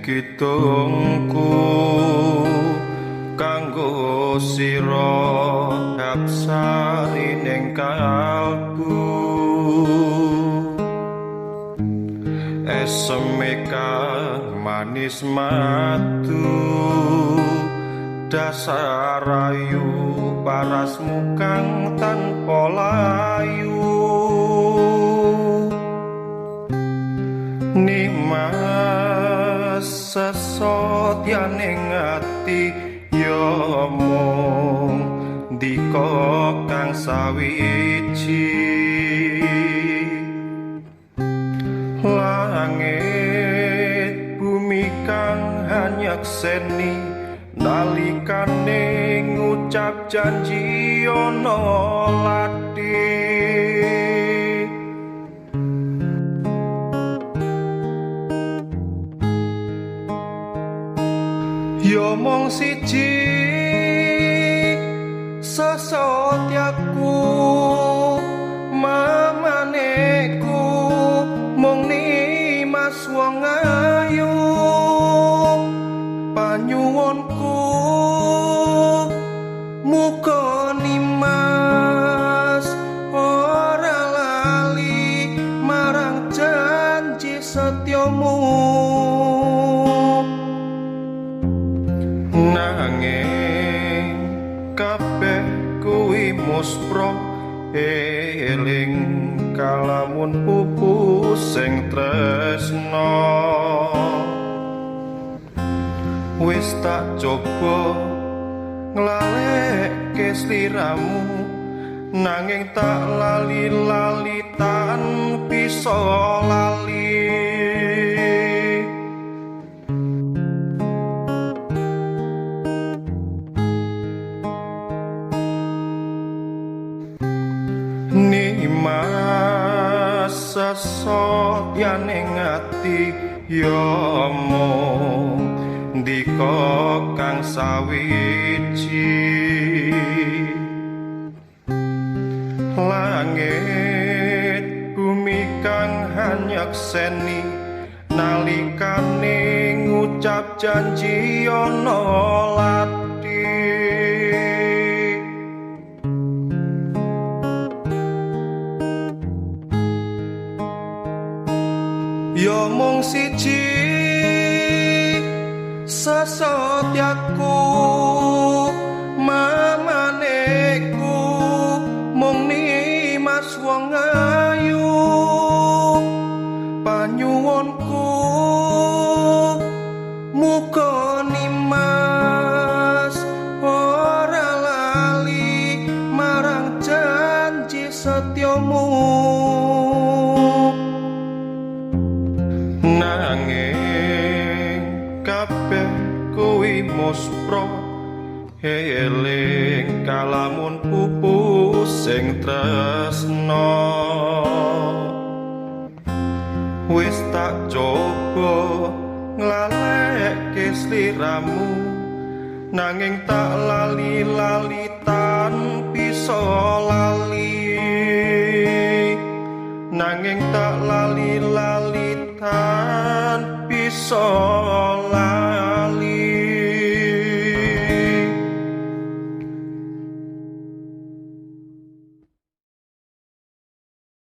kidungku kanggo sira hapsari ning kalbu. Eseme kang manis madu dasar ayu parasmu kang tanpa layu. Nimas sesotyane ati ya mung ndika kang sawiji. Langit bumi kang hanyakseni nalikane ngucap janji ana lati. Ya mung siji sesotyaku mamaneku mung nimas wong ayu. Panyuwunku muga nimas ora lali marang janji setyamu. Nanging kabeh kuwi muspro eling kalamun pupus sing tresna. Wis tak coba nglalekke sliramu nanging tak lali-lali tan bisa lali. Nimas sesotyane ati ya mung ndika kang sawiji. Langit bumi kang hanyakseni nalikane ngucap janji ana lati. Ya mung siji sesotyaku mamaneku mung nimas wong ayu. Panyuwunku muga nimas ora lali marang janji setyamu. Nanging kabeh kuwi muspro eling kalamun pupus sing tresna. Wis tak coba nglalekke sliramu nanging tak lali-lali tan bisa lali. Nanging tak lali-lali tan bisa.